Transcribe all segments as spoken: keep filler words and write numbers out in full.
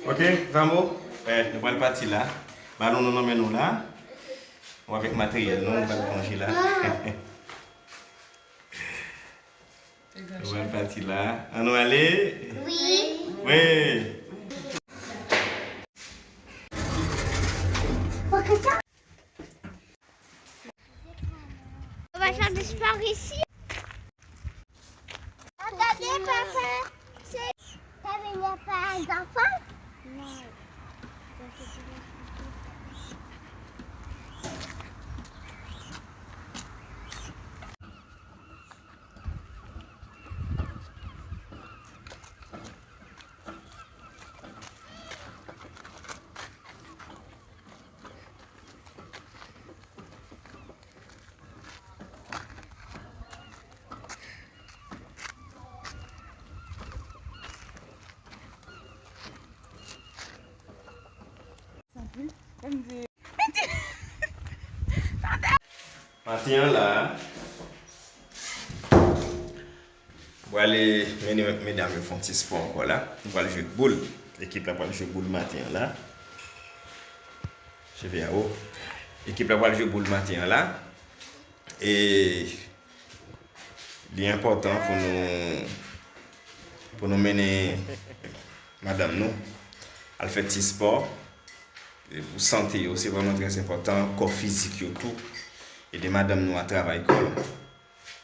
Ok, vamos. Eh, nou pral pati la. Balon nou nan men nou la. Nou avèk materyèl nou, nou pral plonje la. Nou pral pati la. An nou ale? Wi. Wi. On va faire du sport ici. Regardez, papa, c'est... T'avais pas d'enfant? Non. Maten an la, m prale mennen medam yo fè yon ti spò ankò la. Nou pral jwe boul. Ekip la pral jwe boul maten an la. Cheve a wo. Ekip la pral jwe boul maten an la. E li enpòtan pou nou, pou nou mennen madanm nou al fè ti spò. E pou sante yo, se vrèman trè enpòtan, kò fizik yo tou. Ede madanm nou a travay kò l.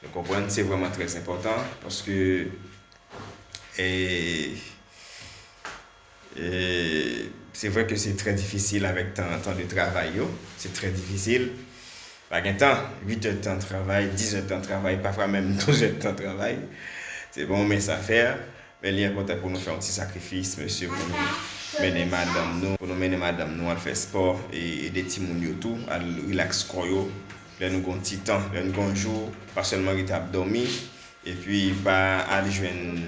Nou konprann, se vrèman trè enpòtan, paske, e, e, se vrè ke se trè difisil avèk tan, tan de travay yo. Se trè difisil. Pa gen tan, uit èdtan travay, diz èdtan travay, pafwa menm douz èdtan travay. Se pa yon mens afè. Men li enpòtan pou nou fè yon ti sakrifis, mesye, pou nou mennen madanm nou, pou nou mennen madanm nou al fè spò, e ede timoun yo tou, al rilaks kò yo. Lè nou gon ti tan, lè nou gon jou, pa sèlman rete ap dòmi, epi pa al jwenn,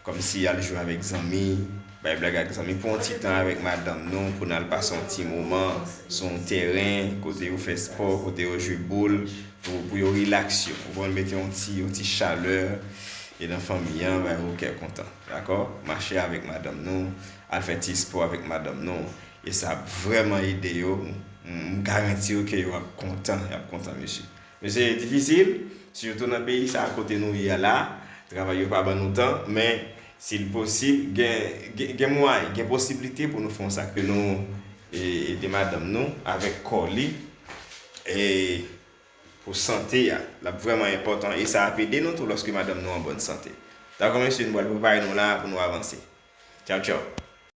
kòmsi al jwe avèk zanmi, bay blag ak zanmi. Pran yon ti tan avèk madanm nou, pou n al pase yon ti moman sou yon tèren, kote yo fè spò, kote yo jwe boul, pou, pou yo rilaks yo. Ou konprann, mete yon ti, yon ti chalè, e nan fanmi an, ba yo kè kontan. Dakò? Mache avèk madanm nou, al fè ti spò avèk madanm nou. E sa ap vrèman ede yo. M, m garanti w ke yo ap kontan, y ap kontan, mesye. Men se difisil, sitou nan peyi sa a kote nou ye a la, travay yo pa ban nou tan, men si l posib, gen, gen, gen mwayen, gen posiblite pou nou fè yon sa ke nou, e, ede madanm nou avèk kò li, e pou sante a, l ap vrèman enpòtan, e sa ap ede nou tou lòske madanm nou an bòn sante. Dakò, mesye, nou pral prepare nou la pou nou avanse. Tchaw, tchaw.